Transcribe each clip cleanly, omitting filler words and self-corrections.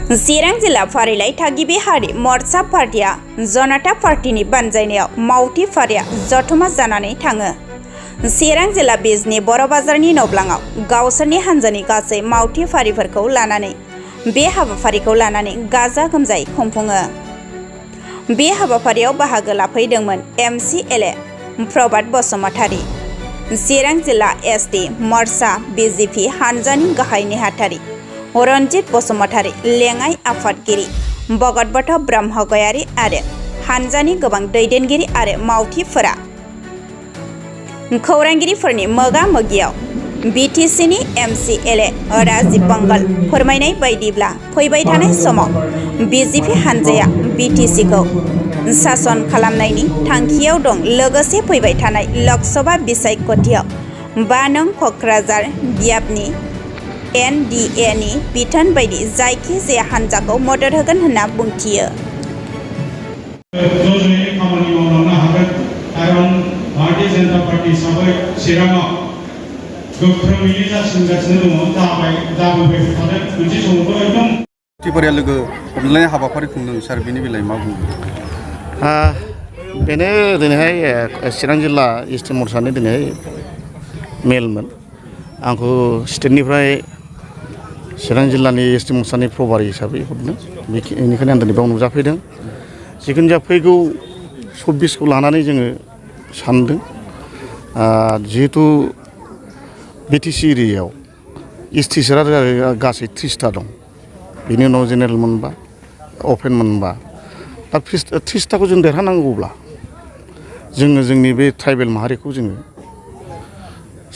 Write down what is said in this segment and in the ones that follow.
चिरां जिल्ला फारिलाइ थागिबि हारि मोर्चा पार्टीआ जनता पार्टीनि बानजायनायाव मावथि फारिया जथुमा जानानै थाङो। चिरां जिल्ला बिजनी बर' बाजारनि नब्लाङाव गावसोरनि हान्जानि गासै मावथि फारिफोरखौ लानानै बे हाबाफारिखौ लानानै गाजा गोमजायै खुंफुङो। बे हाबाफारियाव बाहागो लाफैदोंमोन MCLA प्रभात बसुमतारी, चिरां जिल्ला SD मोर्चा BJP हान्जानि गाहाय नेहाथारि रन्जित बसुमतारी, लेङाइ आफादगिरि भगतबत ब्रह्मगयारी आरो हान्जानि गोबां दैदेनगिरि आरो मावथिफोरा खौरांगिरिफोरनि मोगा-मोगियाव BTCनि MCLA राजीव बांगाल फोरमायनाय बायदिब्ला फैबाय थानाय समाव BJP हान्जाया BTCखौ सासन खालामनायनि थांखियाव दं। लोगोसे फैबाय थानाय लोकसभा बिसायख'थियाव 5 नं क'क्राझार बियाबनि NDA नि बिथोन बायदि जायखिजाया हान्जाखौ मदद होगोन होनना बुंथियो। खामानि मावलांनो हागोन खारन भारतीय जनता पार्टी हिसाबै चिराङाव गोख्रोङैनो जासिगासिनो दङ, जाबोबाय थादों। मोनसे समावबो एकदम टिपारिया लोगो हमलायनाय हाबाफारि खुंदों सार, बेनि बेलायाव मा बुङो? बेनो दिनैहाय चिरां जिल्ला एसटि मोर्चानि दिनैहाय मेलमोन। आंखौ स्टेटनिफ्राय चिरां जिल्लानि एसटि मोर्चानि प्रभारी हिसाबै हरदों, बेनिखायनो आं दिनै बेयाव नुजाफैदों। जिखुनु जाया फैगौ 24खौ लानानै जोङो सानदों। जिहेतु BTC एरियायाव एसटि सोरा गासै 30टा दं, बेनि उनाव जेनेरेल मोनबा, अपेन मोनबा। दा 30टाखौ जों देरहानांगौब्ला जोङो जोंनि बे ट्राइबेल माहारिखौ जोङो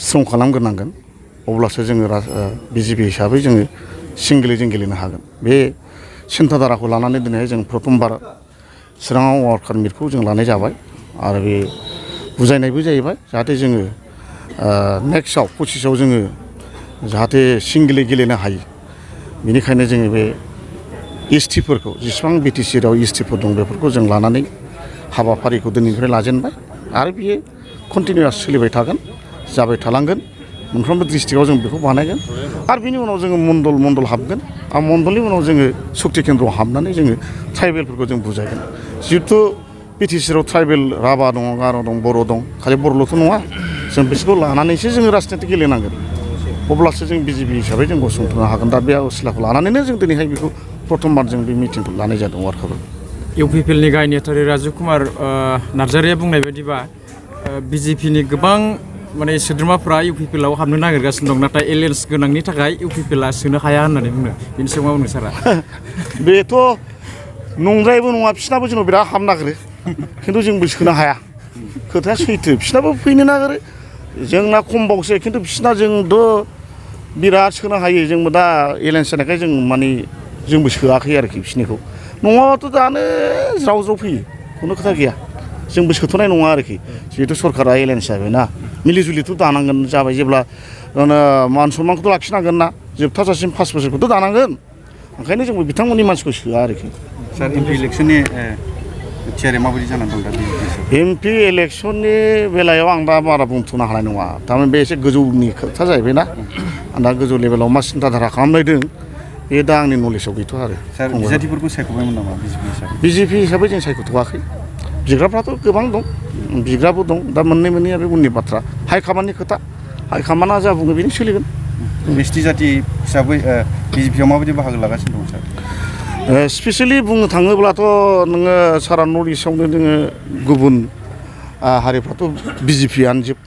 स्ट्रं खालामग्रोनांगोन, अब्लासो जोङो BJP हिसाबै जोङो सिंगेलै जों गेलेनो हागोन। बे सिन्थाधाराखौ लानानै दिनैहाय जों प्रथमबार चिराङाव वार्कार मिटखौ जों लानाय जाबाय आरो बे बुजायनायबो जाहैबाय जाहाथे जोङो नेक्स्टआव 25आव जोङो जाहाथे सिंगेलै गेलेनो हायो। बेनिखायनो जोङो बे एसटिफोरखौ जेसेबां BTC एरियायाव एसटिफोर दं बेफोरखौ जों लानानै हाबाफारिखौ दिनैनिफ्राय लाजेनबाय आरो बियो कन्टिनिउआस सोलिबाय थागोन, जाबाय थालांगोन। मोनफ्रोमबो डिस्ट्रिक्टआव जों बेखौ बानायगोन आरो बिनि उनाव जोङो मण्डल हाबगोन आरो मण्डलनि उनाव जोङो सक्ति केन्द्रआव हाबनानै जोङो ट्राइबेलफोरखौ जों बुजायगोन। जिहेथु BTCआव ट्राइबेल राभा दङ, गार' दं, बर' दं, खालि बर'ल'थ' नङा। जों बिसोरखौ लानानैसो जोङो राजनिति गेलेनांगोन, अब्लासो जों BJP हिसाबै जों गसंथानो हागोन। दा बे असिलाखौ लानानैनो जों दिनैहाय बेखौ प्रथमबार जों बे मिटिंखौ लानाय जादों वार्कारफोर। UPPLनि गाहाय नेहाथारि राजीव कुमार नार्जारिया बुंनाय बायदिबा BJPनि गोबां माने सोद्रोमाफ्रा UPPLआव हाबनो नागिरगासिनो दं, नाथाय एलायन्स गोनांनि थाखाय UPPLआ सोनो हाया होननानै बुङो। बेनि सायाव मा बुंनो सारा? बेथ' नंद्रायबो नङा, बिसिनाबो जोंनाव बिराद हाबनो नागिरो, खिन्थु जोंबो सोनो हाया। खोथाया सैथो, बिसिनाबो फैनो नागिरो, जोंना खमबावसो, खिन्थु बिसिना जोंथ' बिराद सोनो हायो। जोंबो दा एलायन्स जानायखाय जों माने जोंबो सोआखै आरोखि बिसिनिखौ। नङाबाथ' दानो ज्राव फैयो, खुनु खोथा गैया। जोंबो सोथ'नाय नङा आरोखि, जिहेतु सरकारा एलायन्स जाबायना, मिलिजुलिथ' दानांगोन। जाबाय जेब्ला मान सन्मानखौथ' लाखिनांगोन ना, जोबथाजासिम 5 बोसोरखौथ' दानांगोन। ओंखायनो जोंबो बिथांमोननि मानसिखौ सोआ आरोखि। सार, MP इलेक्सननि थियारि माबायदि जानानै दं दा? MP इलेक्सननि बेलायाव आं दा बारा बुंथ'नो हानाय नङा, थारमाने बे एसे गोजौनि खोथा जाहैबायना। आं दा गोजौ लेभेलाव मा सिन्थाधारा खालामलायदों बे दा आंनि नलेजाव गैथ'आ आरो। सार, बिजाथिफोरखौ सायख'बायमोन नामा BJP हिसाबै जों सायख'थ'वाखै। बिग्राफ्राथ' गोबां दं, बिग्राबो दं। दा मोननैया बे उननि बाथ्रा, हाइकामान्डनि खोथा। हाइकामान्डआ जा बुङो बेनो सोलिगोन। ST जाथि हिसाबै BJPआव माबायदि बाहागो लागासिनो दं सार? स्पेसियेलि बुंनो थाङोब्लाथ' नोङो सारा नर्थ इस्टआवनो नोङो गुबुन हारिफ्राथ' BJPआनो जोब।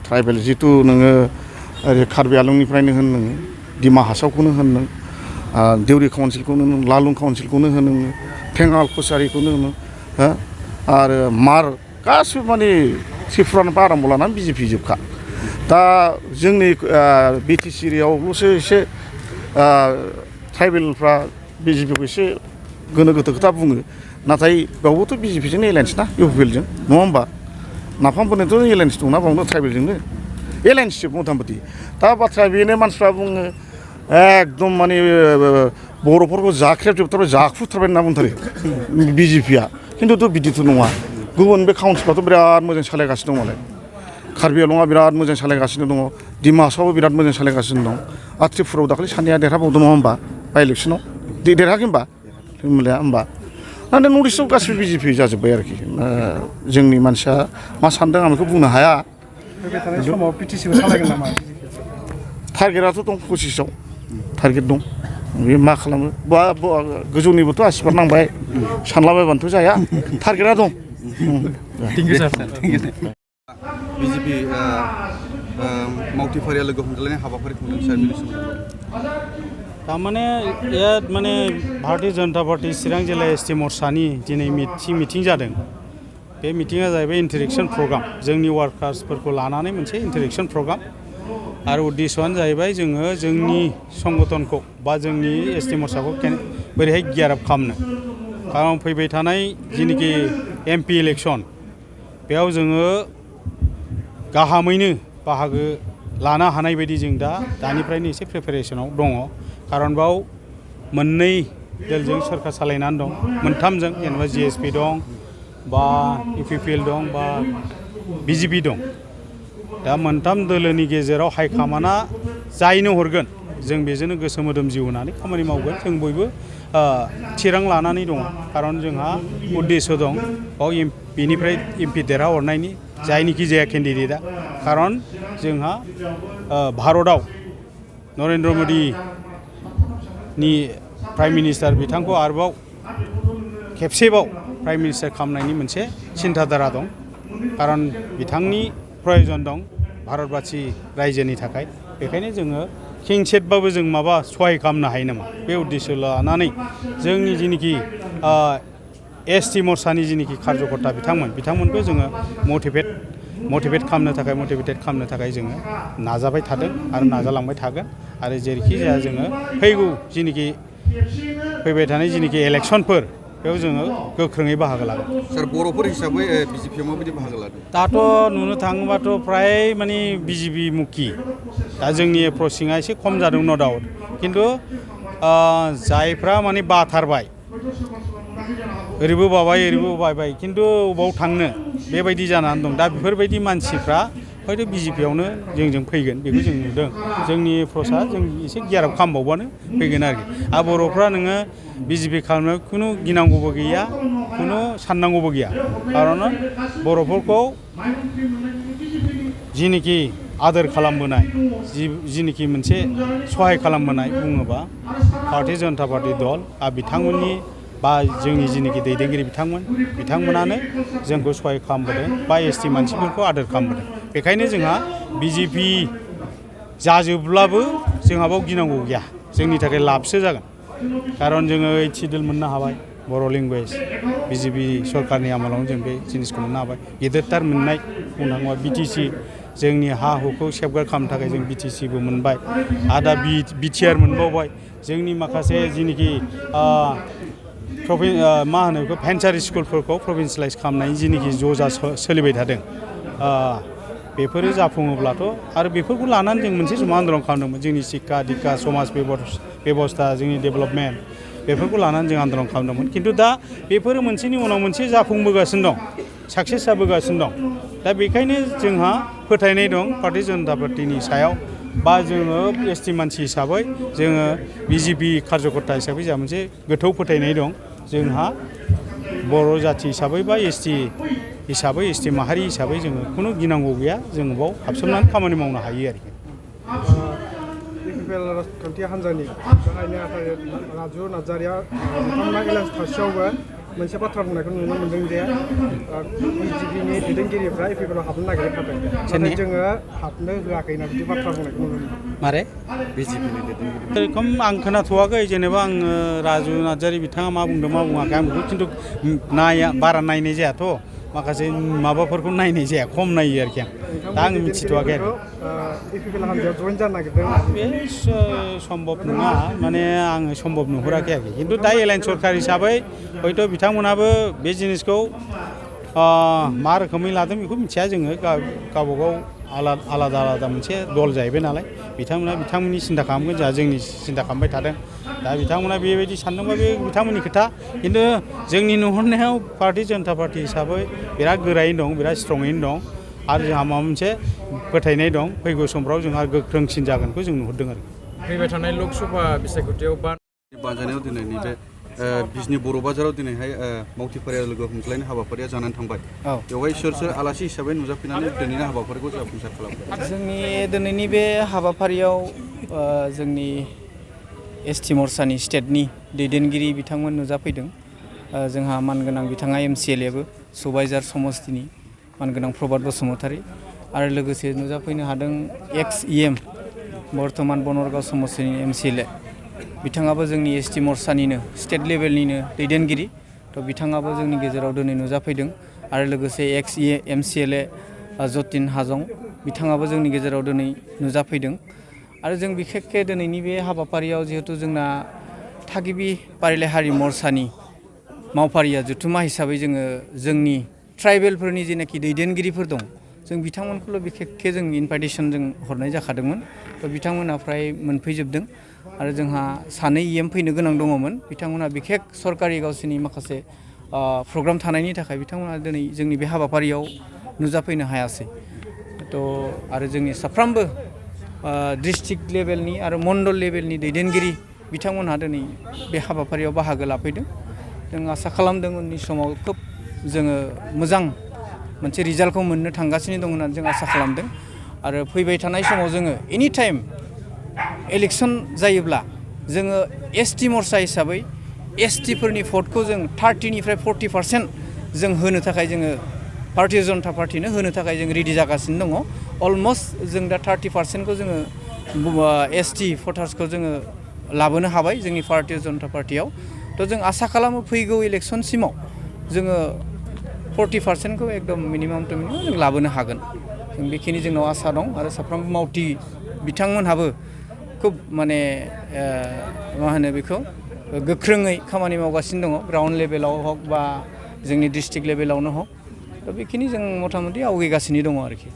ट्राइबेल जिहेतु नोङो ओरै कार्बि आलंनिफ्रायनो होन, नोङो डिमा हासावखौनो होन, नों देउरि काउन्सिलखौनो होन, लालुं काउन्सिलखौनो होन, नोङो थेङाल कसारिखौनो होन, आरो मार गासिबो माने त्रिपुरानिफ्राय आराम्भ लानानै BJP जोबखा। दा जोंनि BTC एरियायावल'सो एसे ट्राइबेलफ्रा BJPखौ एसे गोनो गोथो खोथा बुङो, नाथाय बेयावबोथ' BJPजोंनो एलायन्स ना, UPPLजों, नङा होमबा? नाफामफोरनोथ' एलायन्स दंना बावनो, ट्राइबेलजोंनो एलायन्स जोब मथा मथि। दा बाथ्राया बेनो, मानसिफ्रा बुङो एकदम माने बर'फोरखौ जाख्रेबजोबथारबाय, जाखुथारबाय होनना बुंथारो BJPआ, खिन्थुथ' बिदिथ' नङा। गुबुन बे काउन्सिलफ्राथ' बिराद मोजां सालायगासिनो दं मालाय। कार्बि आलंआ बिराद मोजां सालायगासिनो दङ, डिमा हासावबो बिराद मोजां सालायगासिनो दं, आरो त्रिपुरायाव दाखालि सानैया देरहाबावदों नङा होमबा बाइ इलेक्सनाव। देरहाखै होमबा मोनलाया होमबा नाथाय नर्थ इस्टआव गासिबो बिजेपि जाजोब्बाय आरोखि जोंनि मानसिया मा सानदों आं बेखौ बुंनो हाया फैबाय थानाय समाव पिटिसिबो सालायगोन नामा टारगेटआथ' दं 25आव टारगेट दं बे मा खालामो बा गोजौनिबोथ' आसिरबाद नांबाय सानलाबायबानोथ' जाया टारगेटआ दं बिजेपि मावथिफारिया लोगो हमज्लायनाय हाबाफारि खुंदों सार बेनि सोमोन्दै थारमाने माने भारतीय जनता पार्टी चिरां जिल्ला एसटि मोर्चानि दिनै मिटिं जादों बे मिटिङा जाहैबाय इन्टारेक्सन प्रग्राम जोंनि वार्कार्सफोरखौ लानानै मोनसे इन्टारेक्सन प्रग्राम आरो उद्देश्यआनो जाहैबाय जोङो जोंनि संगठनखौ बा जोंनि एसटि मोर्चाखौ बोरैहाय गियारआप खालामनो खारन फैबाय थानाय जिनिखि एमपि इलेक्सन बेयाव जोङो गाहामैनो बाहागो लानो हानाय बायदि जों दानिफ्रायनो एसे प्रिपेरेसनाव दङ खारन बाव मोननै दोलजों सोरखार सालायनानै दं मोनथामजों जेनेबा जिएसपि दं बा इउपिपिएल दं बा बिजेपि दं दा मोनथाम दोलोनि गेजेराव हाइकामान्डआ जायनो हरगोन जों बेजोंनो गोसो मोदोम जिउ होनानै खामानि मावगोन जों बयबो थिरां लानानै दङ खारन जोंहा उद्देश्य दं बाव बेनिफ्राय एमपि देरहाहरनायनि जायनिखि जाया केन्डिडेटआ खारन जोंहा भारतआव नरेन्द्र मदिनि प्राइम मिनिस्टार बिथांखौ आरोबाव खेबसेबाव प्राइम मिनिस्टार खालामनायनि मोनसे सिन्थाधारा दं खारन बिथांनि प्रयजन दं भारतबासि रायजोनि थाखाय बेखायनो जोङो खेंसेटबाबो जों माबा सहाय खालामनो हायो नामा बे उद्देश्य लानानै जोंनि जिनिखि एसटि मोर्चानि जिनिखि कार्यकर्ता बिथांमोनखौ जोङो मटिभेट खालामनो थाखाय जोङो नाजाबाय थादों आरो नाजालांबाय थागोन आरो जेरैखि जाया जोङो फैगौ जिनिखि फैबाय थानाय जिनिखि इलेक्सनफोर बेयाव जोङो गोख्रोङै बाहागो लागोन सार बर'फोर हिसाबै बिजेपिआव माबायदि बाहागो लादों दाथ' नुनो थाङोबाथ' फ्राय माने बिजेपि मुखि दा जोंनि एप्रचिंआ एसे खम जादों न' डाउट खिन्थु जायफ्रा माने बाथारबाय ओरैबो बाबाय खिन्थु अबाव थांनो बेबायदि जानानै दं दा बेफोरबायदि मानसिफ्रा हयथ' बिजेपिआवनो जोंजों फैगोन बेखौ जों नुदों जोंनि एप्रचआ जों एसे गियारआप खालामबावबानो फैगोन आरोखि आरो बर'फ्रा नोङो बिजेपि खालामनायाव खुनु गिनांगौबो गैया खुनु साननांगौबो गैया खारन बर'फोरखौ जिनिखि आदोर खालामबोनाय जिनिखि मोनसे सहाय खालामबोनाय बुङोबा भारतीय जनता पार्टी दल आरो बिथांमोननि बा जोंनि जिनिखि दैदेनगिरि बिथांमोनानो जोंखौ सहाय खालामबोदों बा एसटि मानसिफोरखौ आदोर खालामबोदों बेखायनो जोंहा बिजेपि जाजोबब्लाबो जोंहा बाव गिनांगौ गैया जोंनि थाखाय लाबसो जागोन खारन जोङो 80 दोल मोननो हाबाय बर' लेंगुवेज बिजेपि सरकारनि आमोलावनो जों बे जिनिसखौ मोननो हाबाय गेदेरथार मोननाय बुंनो थाङोबा बिटिसि जोंनि हा हुखौ सेफगार्ड खालामनो थाखाय जों बिटिसिबो मोनबाय आरो दा बिटिआर मोनबावबाय जोंनि माखासे जिनिखि मा होनो बेखौ भेन्सार स्कुलफोरखौ प्रभिन्सियेलाइज खालामनायनि जिनिखि ज'जा सोलिबाय थादों बेफोरो जाफुङोब्लाथ' आरो बेफोरखौ लानानै जों मोनसे समाव आन्दलन खालामदोंमोन जोंनि शिक्षा दिक्षा समाज बेबस्था जोंनि डेभेलपमेन्ट बेफोरखौ लानानै जों आन्दलन खालामदोंमोन खिन्थु दा बेफोरो मोनसेनि उनाव मोनसे जाफुंबोगासिनो दं साक्सेस जाबोगासिनो दं दा बेखायनो जोंहा फोथायनाय दं भारतीय जनता पार्टीनि सायाव बा जोङो एसटि मानसि हिसाबै जोङो बिजेपि कार्यकर्ता हिसाबै जोंहा मोनसे गोथौ फोथायनाय दं जोंहा बर' जाथि हिसाबै बा एसटि माहारि हिसाबै जोङो खुनु गिनांगौ गैया जोङो बाव हाबसोमनानै खामानि मावनो हायो आरोखि इउपिपिएल राजखान्थि हान्जानि गाहाय नेहाथारि राजु नार्जारिया बिथांमोना एलायन्स थासेयावबो मोनसे बाथ्रा बुंनायखौ नुनो मोन्दों जे बिजेपिनि दैदेनगिरिफ्रा इउपिपिएलआव हाबनो नागिरबाय थादों जोङो हाबनो होआखै होनना बिदि बाथ्रा बुंनायखौ नुनो मोन्दों मारे बिजेपिनि दैदेनगिरि रोखोम आं खोनाथ'वाखै जेनेबा आङो राजु नार्जारि बिथाङा मा बुंदों मा बुङाखै आं बेखौ खिन्थु बारा नायनाय जायाथ' माखासे माबाफोरखौ नायनाय जाया खम नायो आरोखि आं दा आं मिथिथ'वाखै आरो इउपिपिएल हान्जायाव जइन जानो नागिरदों बे सम्भब नङा माने आङो सम्भब नुहुराखै आरोखि खिन्थु दा एलायन्स सरकार हिसाबै हयथ' बिथांमोनाबो बे जिनिसखौ मा रोखोमै लादों बेखौ मिथिया जोङो गावबागाव आलादा मोनसे दल जाहैबाय नालाय बिथांमोननि सिन्था खालामगोन जोंहा जोंनि सिन्था खालामबाय थादों दा बिथांमोना बेबायदि सानदोंबा बे बिथांमोननि खोथा खिन्थु जोंनि नुहुरनायाव भारतीय जनता पार्टी हिसाबै बिराद गोरायैनो दं बिराद स्ट्रङैनो दं आरो जोंहा माबा मोनसे फोथायनाय दं फैगौ समफ्राव जोंहा गोख्रोंसिन जागोनखौ जों नुहुरदों आरो फैबाय थानाय लक सभा बिसायख'थियाव बानजायनायाव दिनैनि बे बिजनि बर' बाजाराव दिनैहाय मावथिफारिया लोगो हमज्लायनाय हाबाफारिया जानानै थांबाय बेवहाय सोर सोर आलासि हिसाबै नुजाफैनानै दिनैनि हाबाफारिखौ जाफुंसार खालामो जोंनि दिनैनि बे हाबाफारियाव जोंनि एसटि मर्चानि स्टेटनि दैदेनगिरि बिथांमोन नुजाफैदों जोंहा मानगोनां बिथाङा MCLAबो सुबाइजार समस्तिनि मानगोनां प्रभात बसुमतारी आरो लोगोसे नुजाफैनो हादों EM बर्तमान बनरगाव समस्तिनि MCLA बिथाङाबो जोंनि एसटि मर्चानिनो स्टेट लेभेलनिनो दैदेनगिरि थ' बिथाङाबो जोंनि गेजेराव दिनै नुजाफैदों आरो लोगोसे MCLA जतिन हाजं बिथाङाबो जोंनि गेजेराव दिनै नुजाफैदों आरो जों बिखेकखे दिनैनि बे हाबाफारियाव जिहेतु जोंना थागिबि फारिलाइ हारि मर्चानि मावफारिया जथुमा हिसाबै जोङो जोंनि ट्राइबेलफोरनि जेनाखि दैदेनगिरिफोर दं जों बिथांमोनखौल' बिखेकखे जों इनभाइटेसन जों हरनाय जाखादोंमोन थ' बिथांमोना फ्राय मोनफैजोबदों आरो जोंहा सानै EM फैनो गोनां दङमोन बिथांमोना बिखेक सरकारि गावसोरनि माखासे प्रग्राम थानायनि थाखाय बिथांमोना दिनै जोंनि बे हाबाफारियाव नुजाफैनो हायासै थ' आरो जोंनि साफ्रोमबो डिस्ट्रिक्ट लेभेलनि आरो मण्डल लेभेलनि दैदेनगिरि बिथांमोनहा दिनै बे हाबाफारियाव बाहागो लाफैदों जों आसा खालामदों उननि समाव खोब जोङो मोजां मोनसे रिजाल्टखौ मोननो थांगासिनो दं होननानै जों आसा खालामदों आरो फैबाय थानाय समाव जोङो एनि टाइम इलेक्सन जायोब्ला जोङो एसटि मर्चा हिसाबै एसटिफोरनि भटखौ जों 30निफ्राय 40% जों होनो थाखाय जोङो भारतीय जनता पार्टीनो होनो थाखाय जों रेडि जागासिनो दङ अलमस्ट जों दा 30%खौ जोङो एसटि भटार्सखौ जोङो लाबोनो हाबाय जोंनि भारतीय जनता पार्टीयाव थ' जों आसा खालामो फैगौ इलेक्सनसिमाव जोङो 40%खौ एकदम मिनिमाम टु मिनिमाम जों लाबोनो हागोन जों बेखिनि जोंनाव आसा दं आरो साफ्रोमबो मावथि बिथांमोनहाबो खुब माने मा होनो बेखौ गोख्रोङै खामानि मावगासिनो दङ ग्राउन्ड लेभेलाव हक बा जोंनि डिस्ट्रिक्ट लेभेलावनो हक दा बेखिनि जों मथा मथि आवगायगासिनो दङ आरोखि